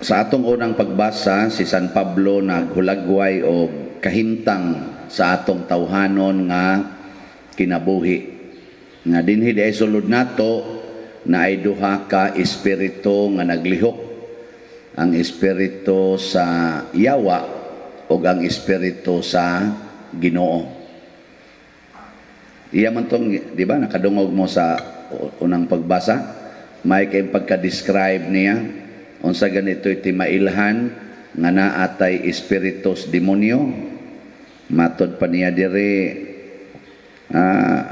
Sa atong unang pagbasa, si San Pablo naghulagway og kahimtang sa atong tawhanon nga kinabuhi. Nga dinhi diay sulod nato na ay duha ka espiritu nga naglihok. Ang espiritu sa yawa ug ang espiritu sa Ginoo. Iya man tong, di ba, nakadungog mo sa unang pagbasa, may kay pagka-describe niya unsa ganito iti mailhan nga naatay espiritus demonyo. Matod pa niya diri,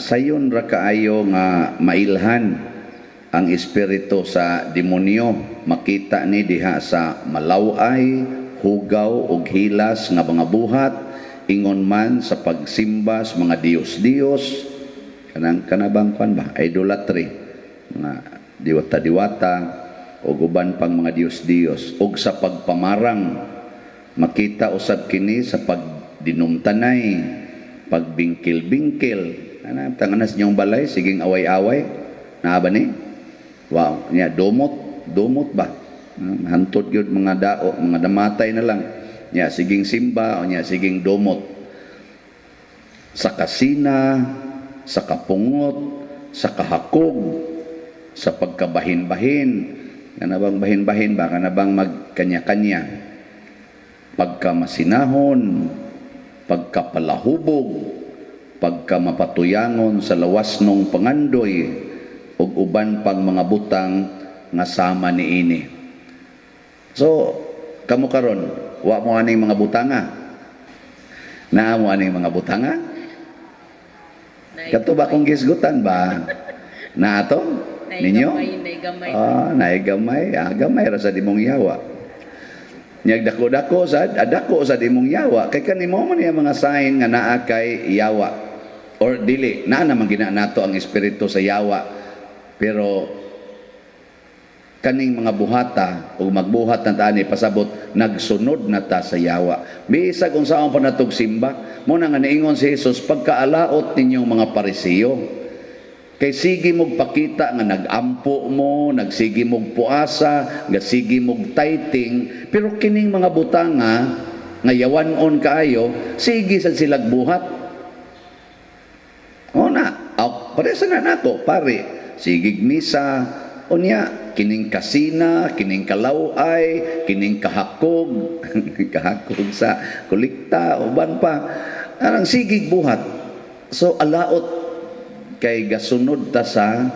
sayon ra kaayo nga mailhan ang espiritu sa demonyo, makita ni diha sa malaway, hugaw ug hilas nga mga buhat, ingon man sa pagsimba sa mga diyos-diyos, kanang kanabang kwan ba, idolatry, mga diwata-diwata ug uban pang mga diyos-diyos, ug sa pagpamarang. Makita usab kini sa pagdinumtanay, pagbingkil-bingkil. Ana tanganas niyong balay siging away-away, naa ba ni? Wow, niya dumot, dumot ba? Hantod gyud mga dao, mga damatay na lang. Nya siging simba o nya siging dumot. Sa kasina, sa kapungot, sa kahakog, sa pagkabahin-bahin. Kana bang bahin-bahin ba? Kana bang magkanya-kanya? Pagkamasinahon, pagkapalahubog, pagkamapatuyangon sa lawas nung pangandoy, ug uban pang mga butang nga sama niini. So, kamo karon, wa mo aning mga butanga? Naa mo aning mga butanga? Kato ba kung gisgutan ba? Naa to? Ninyo? Naigamay. Ah, naigamay. Ah, gamay ra sa imong yawa. Nyag dako-dako sad, adako sa imong yawa. Kay kanimo man niya mga sign nga naa kay yawa. Or dili, naa naman gina nato ang espiritu sa yawa. Pero kaning mga buhata o magbuhat na ta ani, pasabot nagsunod na ta sa yawa. Bisag unsaon pa natog simba, mo na nga niingon si Jesus, "Pagkaalaot ninyong mga Parisiyo. Kay sige mog pakita nga nagampo mo, nagsige mog puasa, nagsige mog tithing, pero kining mga butanga nga yawan-on kaayo, sige sad silag buhat." O na, aw, parehas na nako, pare. Sigig misa, unya, kining kasina, kining kalaway, kining kahakog, kahakog sa kolekta, uban pa. Anang sigig buhat. So, alaot kay gasunod ta sa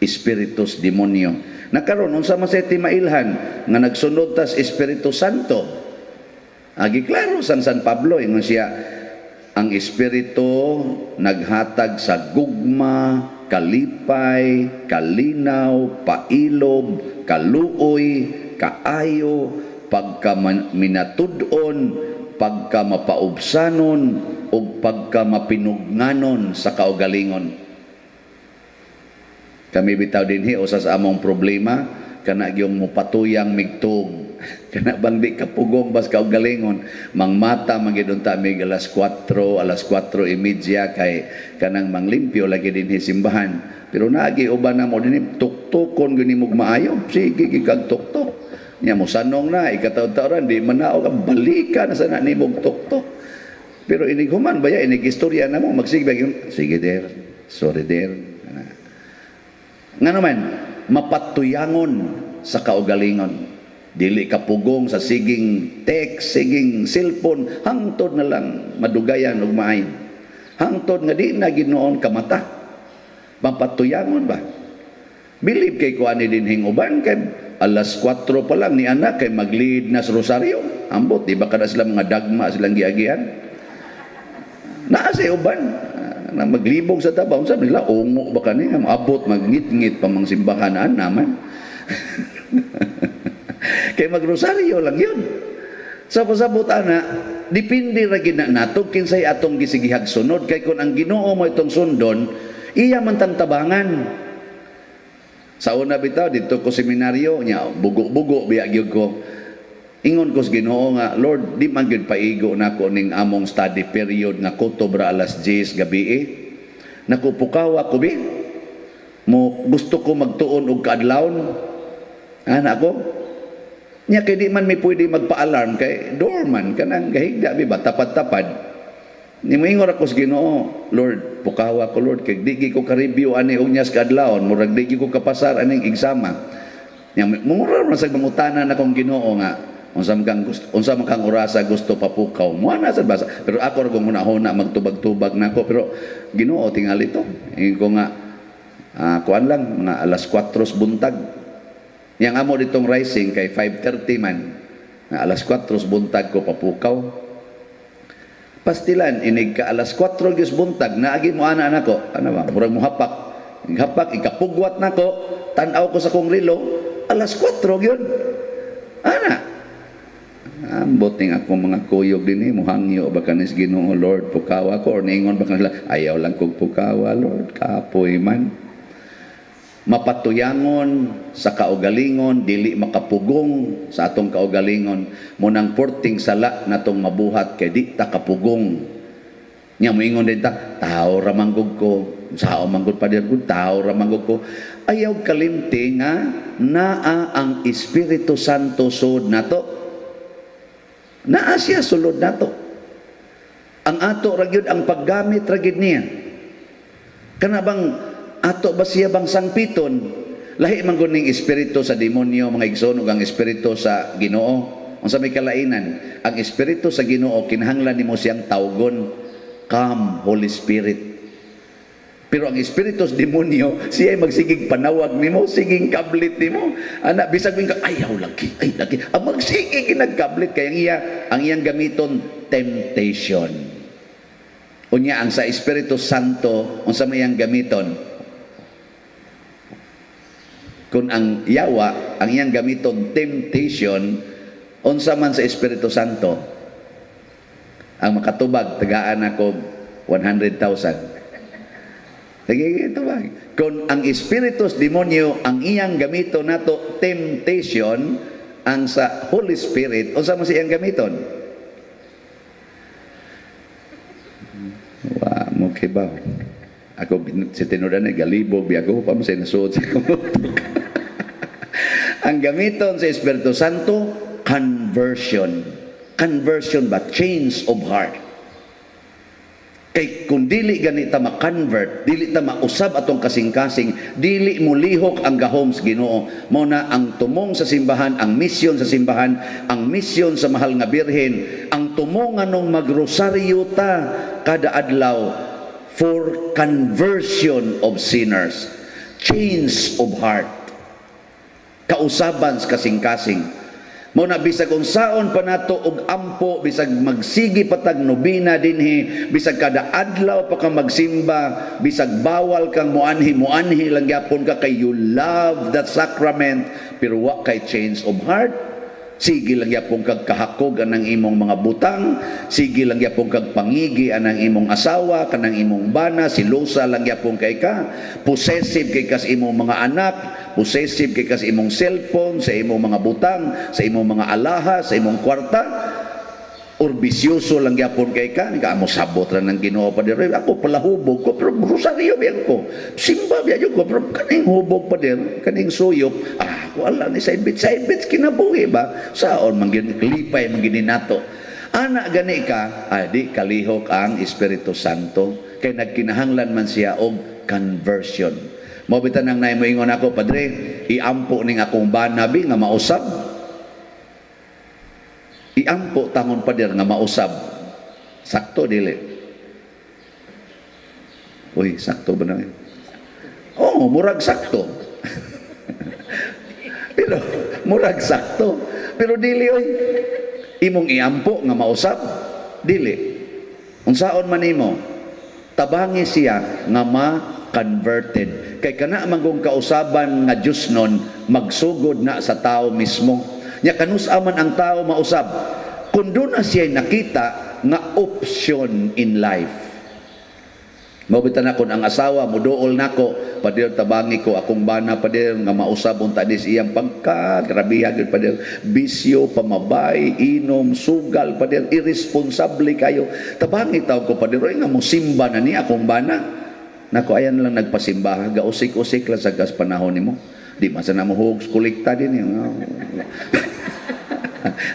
espiritus demonyo. Nakaron unsa man sa ti mailhan nga nagsunod ta sa Espiritu Santo? Agi klaro san San Pablo, ingon siya, ang espiritu naghatag sa gugma, kalipay, kalinaw, pailob, kaluoy, kaayo, pagka minatud-on, pagka mapaubsanon, ug pagka mapinugnanon sa kaugalingon. Kami bitaw dinhi, usa sa among problema kana gyung mopatuyang migtug. Kana bang di kapugong bas kaugalingon, mangmata man gyud unta mig alas 4, alas 4:30, kay kanang manglimpyo lagi dinhi simbahan. Pero naagi uban na mo dinhi, tuktukon gyud nimo maayo, sige gyud kag tuktok. Nya mosanong na ikataon-taoran, di man na og balika na sa na nimog tuktok. Pero inig human ba ya, inig istorya na mo, magsige ba yun? "Sige der, sorry der." Nga naman, mapatuyangon sa kaugalingon. Dili ka pugong sa siging text, siging cellphone, hangtod na lang madugayan og maayo. Hangtod nga di na ginoon kamata. Mapatuyangon ba? Believe kay kuan ni dinhing uban kay alas 4 pa lang ni anak kay mag-lead na sa rosaryo. Ambot, di ba kada sila mga dagma silang giagian? Naa sa uban na maglibog sa taba, unsa nila ungo ba kani nga maabot magngit-ngit pa mang simbahan naman. Kay magrosaryo lang yun. Sa pasabot ana, depende ra gid na nato kinsay atong gisigihag sunod, kay kung ang Ginoo mo itong sundon, iya man tang tabangan. Sa una bitaw dito ko seminaryo nya, bugo-bugo biya gyud ko. Ingon ko sa Ginoo nga, "Lord, di man gyud paigo nako ning among study period nga kutob ra alas 10 gabi eh. Naku, pukawa ko bi. Mo gusto ko magtuon og kaadlawon." Ana ko. Nya kay di man mi pwede magpa-alarm kay doorman kanang gahigda bi ba, tapad-tapad. Ni moingon ako sa Ginoo, "Lord, pukawa ko, Lord, kay di ko ka-review ani og nyas kaadlawon, murag di ko kapasar aning exama." Nya mura man sa mangutana na akong Ginoo nga unsa man kang gusto, unsa man kang orasa gusto papukaw mo na sa basa. Pero ako ra kong hunahuna, magtubag-tubag nako, pero Ginoo tingali to. Ingon ko nga kuan lang mga alas 4 buntag. Yang amo ditong rising kay 5:30 man. Nga alas 4 buntag ko papukaw. Pastilan inig ka alas 4 gyud buntag naagi mo ana nako. Ano ba? Murag muhapak. Hapak ikapugwat nako, tan-aw ko sa kong relo, alas 4 gyud. Ana. Ambot ning akong mga kuyog dinhi, muhangyo ba kanis Ginoo, "Lord, pukawa ko," or niingon ba kanila, "Ayaw lang kog pukawa, Lord, kapoy man." Mapatuyangon sa kaugalingon, dili makapugong sa atong kaugalingon, munang porting sala natong mabuhat kay di ta kapugong. Nya moingon din ta, "Tao ra manggug ko, sao manggud pa gud, tao ra manggug ko." Ayaw kalimti nga naa ang Espiritu Santo sud nato. Naa siya sulod nato. Ang ato ra gyud ang paggamit ra gyud niya. Kana bang ato ba siya bang sangpiton? Lahi man gud ning espiritu sa demonyo, mga igsoon, ug ang espiritu sa Ginoo. Unsa may kalainan? Ang espiritu sa Ginoo, kinahanglan nimo siyang tawgon, "Come, Holy Spirit." Pero ang espiritu sa demonyo, siya ay magsigig panawag nimo, siging kablit nimo. Ana bisag ka, "Ayaw lagi, ay lagi." Ang magsigig nagkablit kay ang iyang gamiton temptation. Unya ang sa Espiritu Santo, unsa may iyang gamiton? Kung ang yawa, ang iyang gamiton temptation, unsa man sa Espiritu Santo? Ang makatubag, tagaan ako 100,000. Sige, tubag. Kung ang espiritu sa demonyo, ang iyang gamito nato temptation, ang sa Holy Spirit, unsa man siyang gamiton? Wa mo kibaw. Ako si tinudan galibog biya ko pa mo sa nasuod sa akong. Ang gamiton sa Espiritu Santo, conversion. Conversion ba? Change of heart. Kay kung dili gani ta ma-convert, dili ta mausab atong kasing-kasing, dili mo lihok ang gahom sa Ginoo. Mao na ang tumong sa simbahan, ang misyon sa simbahan, ang misyon sa mahal nga Birhen, ang tumong anong magrosaryo ta kada adlaw for conversion of sinners, change of heart, kausaban sa kasing-kasing. Mao na bisag unsaon pa nato og ampo, bisag magsigi patag nobina dinhi, bisag kada adlaw pa ka magsimba, bisag bawal kang muanhi, muanhi lang gyapon ka kay you love that sacrament, pero wa kay change of heart. Sige lang gyapon kag kahakog anang imong mga butang, sige lang gyapon kag pangigi anang imong asawa, kanang imong bana, silusa lang gyapon kay ka, possessive kay kas imong mga anak, possessive kay kas imong cellphone, sa imong mga butang, sa imong mga alahas, sa imong kwarta, or bisyoso lang gyapon kay ka, ka mo sabot ra ng Ginoo pa dire. Ako pala hubog ko, pero rosaryo biya ko. Simba biya ko, pero kaning hubog pa dir, kaning suyop, wala ni saybit kinabuhi ba? Saon man gyud lipay man gyud nato. Ana gani ka, di kalihok ang Espiritu Santo kay nagkinahanglan man siya og conversion. Mao bitan ang naay moingon ako, "Padre, iampo ning akong bana bi nga mausab." Iampo tangon, pader, nga mausab. Sakto dili? Uy, sakto ba na yun? Oo, murag sakto. Pero murag sakto. Pero dili oy. Imong iampo nga mausab, dili. Unsaon man nimo? Tabangi siya nga ma-converted. Kay kana manggong kausaban nga Diyos nun, magsugod na sa tao mismo. Nya kanus-a man ang tao mausab? Kung doon na siya nakita nga option in life. Mao na kung ang asawa muduol nako, "Pader, tabangi ko akong bana, pader, nga mausab unta dis iyang pagka grabiha gyud, pader, bisyo, pamabay, inom, sugal, pader, irresponsable kayo. Tabangi taw ko, pader, oy, nga mosimba na ni akong bana." Nako, ayan lang nagpasimba, gausik-usik lang sa gas panahon nimo. Di man sa na mo hugs kolekta din.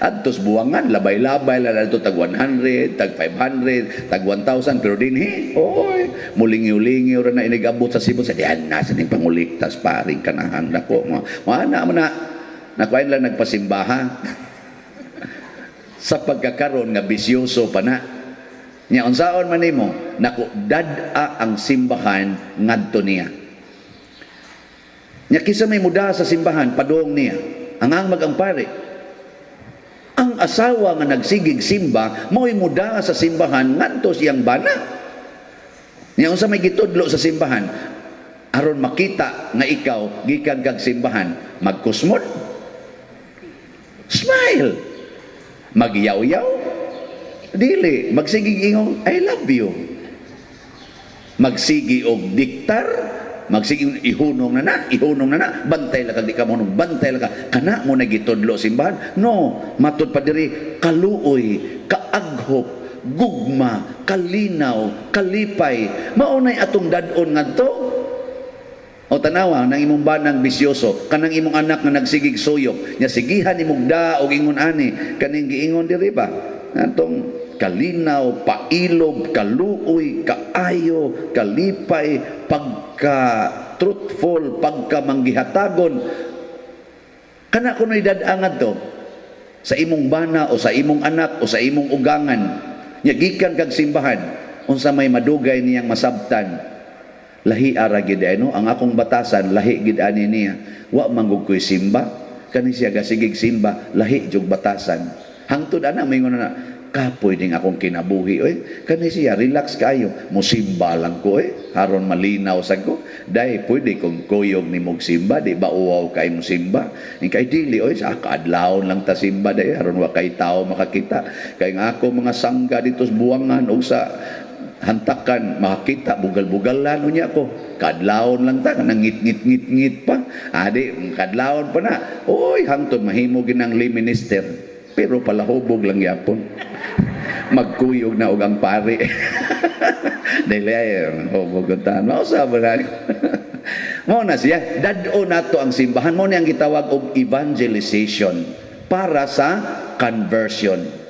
Adtos buwangan, labay-labay lang adto, tag 100, tag 500, tag 1,000, pero dinhi, oy, mulingiw-lingiw ra na inigabot sa Cebu sa diyan na sa ning panguliktas paring kanahan dako mo. Ana mo na nakuha lang nagpasimbaha sa pagkakaron nga bisyoso pa na. Nya unsaon man nimo? Naku, dad-a ang simbahan ngadto niya. Nya kinsa may muda sa simbahan padung niya? Ang ang ang pare. Ang asawa nga nagsigig simba, mao'y muda sa simbahan ngadto siyang bana. Nya unsa may gitudlo sa simbahan? Aron makita nga ikaw gikan kag simbahan, magkusmod. Smile. Magyaw-yaw. Dili, magsigig ingong "I love you." Magsigi og diktar, magsigi ihunong na na, ihunong na na, bantay la kag di ka mo, bantay la ka. Kana mo na gitudlo simbahan? No, matud pa diri kaluoy, kaaghop, gugma, kalinaw, kalipay. Mao nay atong dad-on ngadto. O tanawa nang imong banang bisyoso, kanang imong anak nga nagsigig suyop, nya sigihan imong da og ingon ani, kaning giingon diri ba? Atong kalinaw, pailob, kaluoy, kaayo, kalipay, pagka truthful, pagka manggihatagon. Kana kuno'y dad-a to sa imong bana o sa imong anak o sa imong ugangan. Nya gikan kag simbahan, unsa may madugay niyang masabtan? Lahi ara gid, no? Ang akong batasan lahi gid ani niya. Wa man gud ko'y simba. Kani siya gasigig simba, lahi jug batasan. Hangtod ana moingon na, kapoy ding akong kinabuhi oy. Kani siya relax kayo, musimba lang ko eh, aron malinaw sad ko. Dai pwede kong kuyog ni mog simba, di ba uwaw kay mo simba? Kay dili oy, sa kaadlawon lang ta simba dai aron wa kay tao makakita. Kay nga ako mga sangga dito sa buwangan og sa hantakan makakita, bugal-bugalan unya ko. Kadlawon lang ta, kanang ngit ngit ngit ngit pa adi, kadlawon pa na oy, hangtod mahimo ginang lay minister, pero palahubog lang yapon, magkuyog na og ang pari. Dili ay hubog ta, mausa ba na mo na siya. Dad-o nato ang simbahan mo ni ang gitawag og evangelization para sa conversion.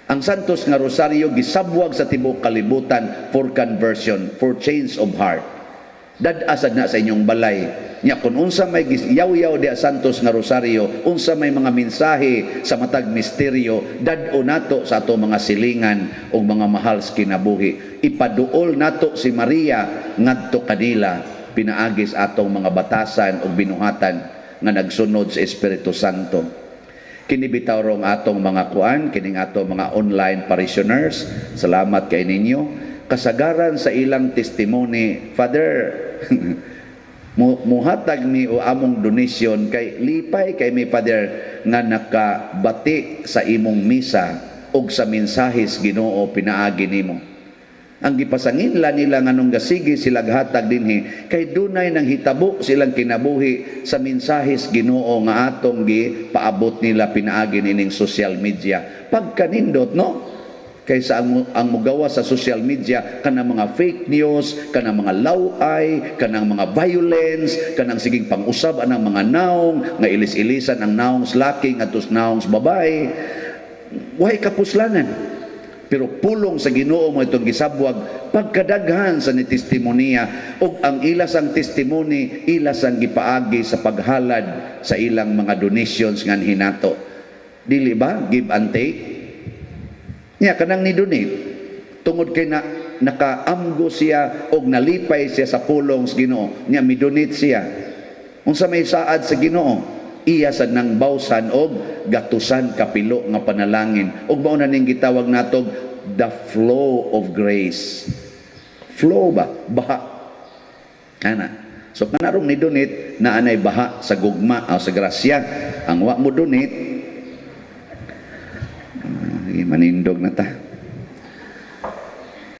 Ang Santos nga Rosario gisabwag sa tibuok kalibutan for conversion, for change of heart. Dad-asad na sa inyong balay. Nya kung unsa may yaw-yaw di Santos nga Rosario, unsa may mga mensahe sa matag misteryo, dad-o nato sa ato mga silingan o mga mahal sa kinabuhi. Ipaduol nato si Maria ngadto kanila pinaagis atong mga batasan o binuhatan nga nagsunod sa Espiritu Santo. Kini bitaw rong atong mga kuan, kining atong mga online parishioners, salamat kay ninyo. Kasagaran sa ilang testimony, "Father, muhatag mi o among donation kay lipay kay mi, Father, nga nakabati sa imong misa og sa mensahes Ginoo pinaagi nimo." Ang gipasanginla nila nganong gasigi sila hatag dinhi kay dunay nang hitabo silang kinabuhi sa mensahes Ginoo nga atong gi paabot nila pinaagi nining social media. Pagkanindot, no? Kaysa ang mugawa sa social media kanang mga fake news, kanang mga laway, kanang mga violence, kanang siging pang-usab anang mga naong nga ilis-ilisan ang naong laki ngadto sa naong babae. Way kapuslanan. Pero pulong sa Ginoo mo itong gisabwag, pagkadaghan sa ni testimonya ug ang ilas ang testimony ilas ang gipaagi sa paghalad sa ilang mga donations nga hinato. Dili ba give and take? Nya kanang ni donate tungod kay na nakaamgo siya og nalipay siya sa pulong sa Ginoo, nya mi-donate siya. Unsa may saad sa Ginoo? Iya sad nang bawsan og gatusan kapilo nga panalangin, ug mao na ning gitawag natog the flow of grace. Flow ba, baha ana. So kanarong ni donate na anay baha sa gugma o sa grasya. Ang wa mo donate, manindog na ta.